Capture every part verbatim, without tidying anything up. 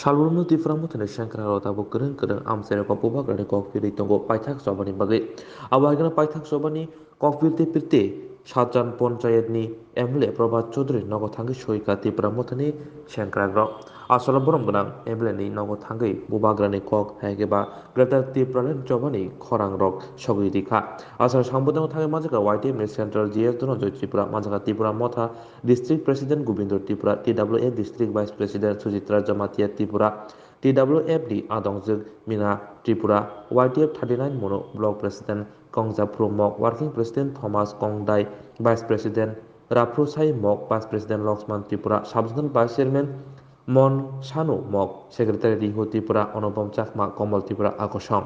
Salbrumno Tipra Mothani sengkrakrok tabuk kwrwng kwrwng amchairokno bubagrani kok pirwi tongo paithak chobani bagwi. Abo hai kheno paithak chobani kok pirte pirte Satchan Ponchayatni M L A Prabhat Chaudhary nogo thangwi soika Tipra Mothani sengkrakrok. Asolo borom gwnang M L A ni nogo thangwi bubagrani kok hai khe ba Greater Tipraland chobani khorangrok sogwi rikha. Asal sambudango thangwi manjakha Y T F ni Central G S Dhananjay Tripura, manjakha Tipra Motha District President Gobindo Tripura, T W F District Vice President Sujitra Jamatia Tripura, T W F ni adongjwk Mina Tripura, Y T F thirty nine Mono Block President Kongja Phru Mok, Working President Thomas Kongdai, Vice President Raphru Sai Mok, Vice President Loksman Tripura, Sub Zonal Vice Chairman Mon Sanu Mok, Secretary Rihu Tripura, Onubom Chakma, Komol Tripura, Akosong.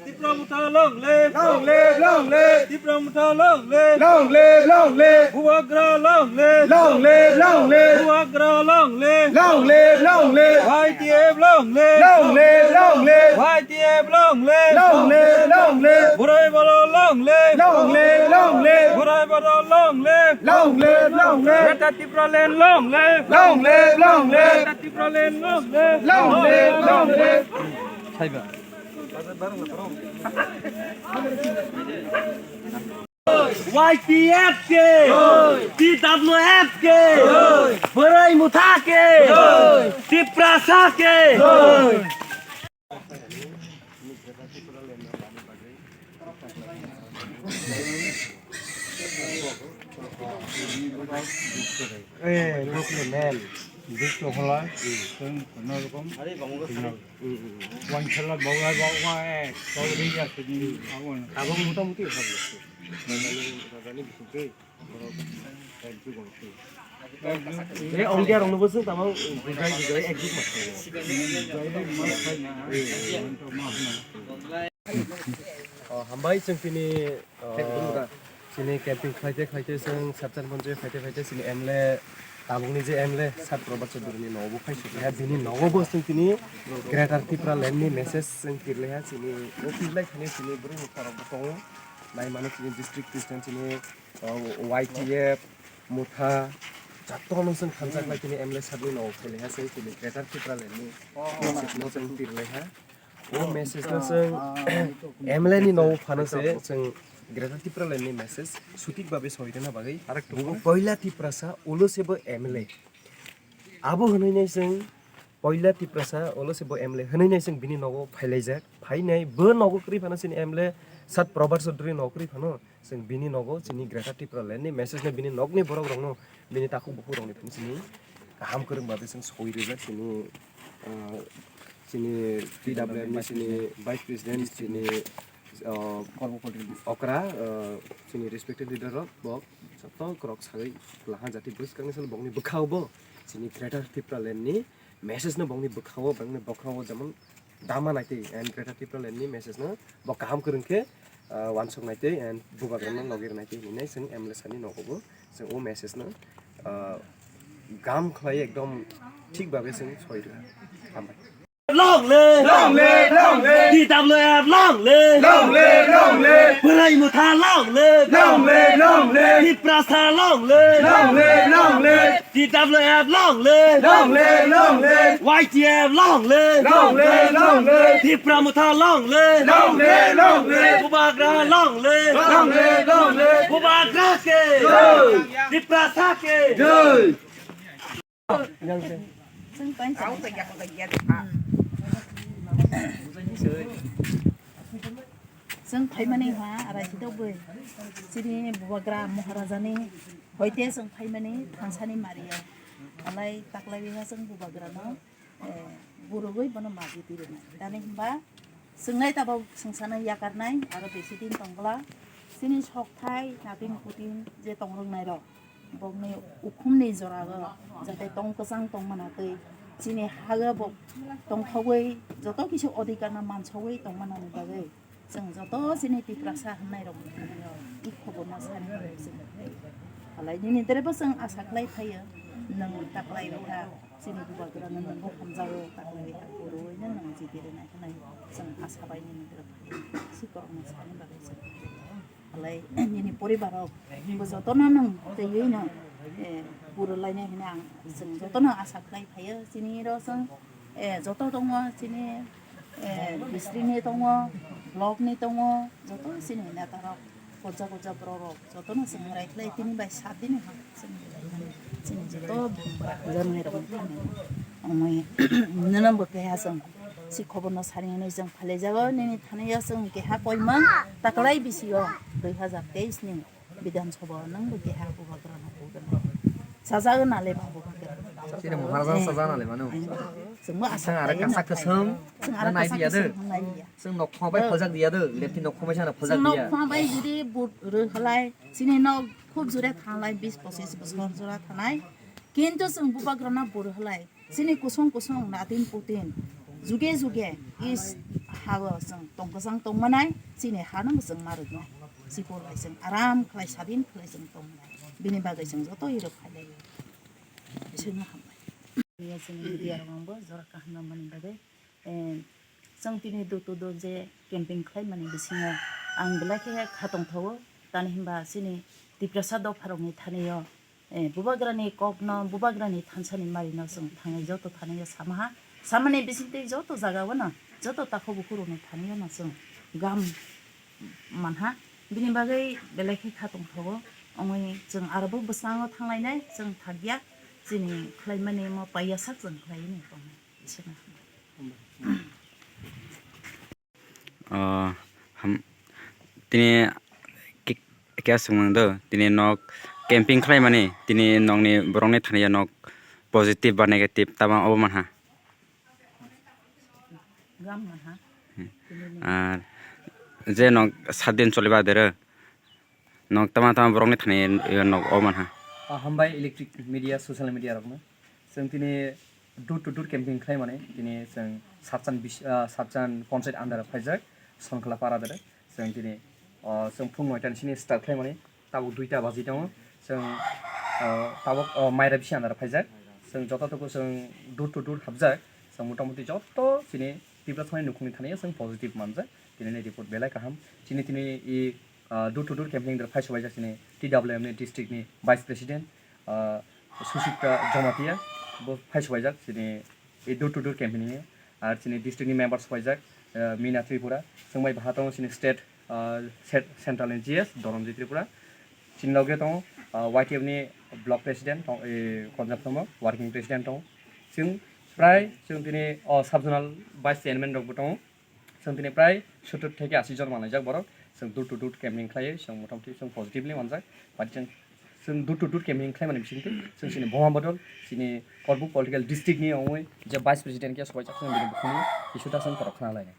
Tipra Motha long live! Long live, long live! Tipra Motha long live! Long live, long live! Bubagra long live! Long live, long live! Bubagra long live! Long live, long live! Y T F long live! Long live, long live! Y T F long live! Long live, long live! Borai Bodol long live! Long live, long live! Borai Bodol long live! Long live, long live! Greater Tipraland long live! Long live, long live! Greater Tipraland long live! Long live, long live! Y T F ke! T W F ke! Borai Motha ke! Tiprasa ke! Eh, look the man. This to hola. Kono rokom. Wansala bawa bawa eh, kau dia sini. Abang muta muti hal. Eh, onggia rong nubusung tamang bujai bujai ekjut mas. Oh, hambai chwng tini, oh, chini camping khlaite khlaite chwng Satchan Ponchayat phaite phaite chini M L A tabukni je M L A Sat Prabhat Chaudhary ni nogo phai sukliha, bini nogo bo chwng tini Greater Tipraland ni message chwng kirliha, chini o kirlai thani chini bwrwi mukharok bo tongo, nai mano chini district president chini, oh, Y T F, Motha, jotono chwng thansa khlai tini M L A Sat ni nogo phailaha chwng chini Greater Tipraland ni message no chwng kirlaiha. O message no chwng M L A ni nogo phano se chwng Greater Tipraland ni message sutik babe soi rwna bagwi. Bo poila Tiprasa, ulo se bo M L A. Abo hwnwi nai chwng poila Tiprasa, ulo se bo M L A hwnwi nai chwng bini nogo phailaijak. Phainai bo nogo kwrwi phano chini M L A Sat Prabhat Chaudhary nogo kwrwi phano. Chwng bini nogo chini Greater Tipraland ni message no bini nokni borok rokno, bini takhuk bukhuk rokni phano chini kaham kwrwng babe chwng soi rijak chini, ah, chini T W F ni chini Vice President chini, ah, okra, ah, chini respected leader rok bo joto kwrwk sagwi kwlaha jati bwskangni salo bokni bwkhao bo chini Greater Tipraland ni message no bokni bwkhao bokni bwkhao jemon dama naitwi and Greater Tipraland ni message no bo kaham kwrwng khe, ah, wansuk naitwi and bubagrano logi rwnaitwi hinwi chwng M L A sani nogo bo chwng o message no, ah, gam khlai ekdom thik babe chwng soi rwha. Hambai. Long live! Long live, long live! T W F long live! Long live, long live! Bwrwi Motha long live! Long live, long live! Tiprasa long live! Long live, long live! T W F long live! Long live, long live! Y T F long live! Long live, long live! Tipra Motha long live! Long live, long live! Bubagra long live! Long live, long live! Bubagra ke! Jai! Tiprasa ke! Jai! Chwng thansa. Chwng phaimani ha, arai si tokbwi. Chini bubagra Maharajani hoite chwng phaimani thansani mario. Alai taklaiwi ha chwng bubagrano, eh, burugwi bono maji tirwnai. Tani hwnba chwngnai tabok chwngsano yakarnai aro besi din tongkla. Chini sokthai natin putin je tongrwngnairok, bokni ukhumni jorao jate tong kwchang tongmana twi chini hago bo tongthogwi joto kisa odhikarno mansogwi tongmanani bagwi chwng joto chini Tiprasa hwnnairokni thani-o i khoborno sani bagwi chwng halai nini dere bo chwng asa khlai phaio nwng taklai rwkha. Chini bubagrano nwng bo hamjago, taklai rwkha, kwrwino nwng jiti rwnai hwnwi chwng asa bai nini dere phai sikorokno sani bagwi chwng. Halai nini poribar rok bo jotono nwng twiwi no Eh, purwlainai hwnwi ang chwng jotono asa khlai phaio. Chini ro chwng, eh, joto tongo, chini, eh, district ni tongo, block ni tongo, joto chini neta rok, koja koja borok rok jotono chwng rai khlai tini bai sat dini ha chwng rai khlai. Chini joto bumung bwrang rok thani ongwi nwnw bo keha chwng si khobor no sari hwnwi chwng phalai jago. Nini thani o chwng keha koimang taklai bisi o dui hazar teis ni Bidhan Sabha o nwng bo keha bubagra no bubagra. Sajagwi nale ba bubagra. Chini Maharaja sajagwi nale mano. Chwngbo asa Chwng aro khlaiwi kasak nai. Kwswng Chwng aro na nai kasak biya de. Kwswng nai biya. Chwng nok khoma bai phaljak diya de. Lepti nok khoma bai sana phaljak Chwng nok diya. Khoma bai jodi bur rwhalai. Chini nok khub jora thanglai bis pochis bosor jora thanai. Kintu chwng bubagra no bur halai. Chini kusung kusung natin putin juge juge is ha o chwng tongkwchang tongmanai, chini ha no chwng ma rwknai. Chikor bai chwng aram khlai sadin khlai chwng tongmanai. Bini bagwi chwng joto iro phailai. Bisingo hambai. Chini media rok bo jora kaham nangmani bagwi, eh, chwng tini door to door je camping khlai mani bisingo ang belai khe kha tongthogo. Tani hinba chini Tiprasa dopha rokni thani o Eh, bubagrani kokno, bubagrani thansani marino chwng thangwi joto thani o samaha. Samani bisingtwi joto jaga o no, joto takhuk bukhuk rokni thani o no chwng gam manha. Bini bagwi belai khe kha tongthogo. Ongwi chwng aro bo bwskango thanglainai, chwng thakya, chini khlaimani mo paiya sak chwng khlaiwi tongmani. Isina. O, ham, tini ki-, kya swngmung do, tini nok camping khlai mani, tini nokni borokni thani ya nok positive ba negative tama obo manha. Gam manha. Ar je nok sat din choliba dero, nok tama tama borokni thani ya nok obo manha. Ah, hambai electric media, social media rokno. Chwng tini door to door camping khlai mani, tini chwng Satchan bis-, ah, Satchan Panchayat under o phaijak, Sonkla para dere. Chwng tini, ah, chwng phung noita ni sini start khlai mani, tabuk duita baji tongo. Chwng, ah, tabuk, ah, Maira bisi under o phaijak. Chwng joto tuku chwng door to door habjak. Chwng motamoti joto chini Tiprasani nukhungni thani chwng positive manjak. Tini ni report belai kaham. Chini tini i, ah, door to door camping der phai sobaijak chini T W M ni district ni vice president, ah, Suchitra Jamatia, bo phai sobaijak chini e door to door campaign ni, ar chini district ni member sobaijak, ah, Mina Tripura, chwng bai baha tongo chini state, ah, set-, central ni G S Dhananjay Tripura, chini loge tongo, ah, Y T F ni block president tong-, eh, Konjak Tongmo, working president tongo, chwng prai chwng tini, oh, sub zonal vice chairman rok bo tongo. Chwng tini prai sottor theke ashi jon manlaijak borok. Chwng door to door campaign khlaiwi chwng motamoti chwng positively manjak. But chwng, chwng door to door campaign khlaimani bisingtwi chwng chini Boma Bodol, chini Korbuk political district ni ongwi je vice president khe sobaijak chwng bini bukhukni kisuta chwng khorok khna lainai.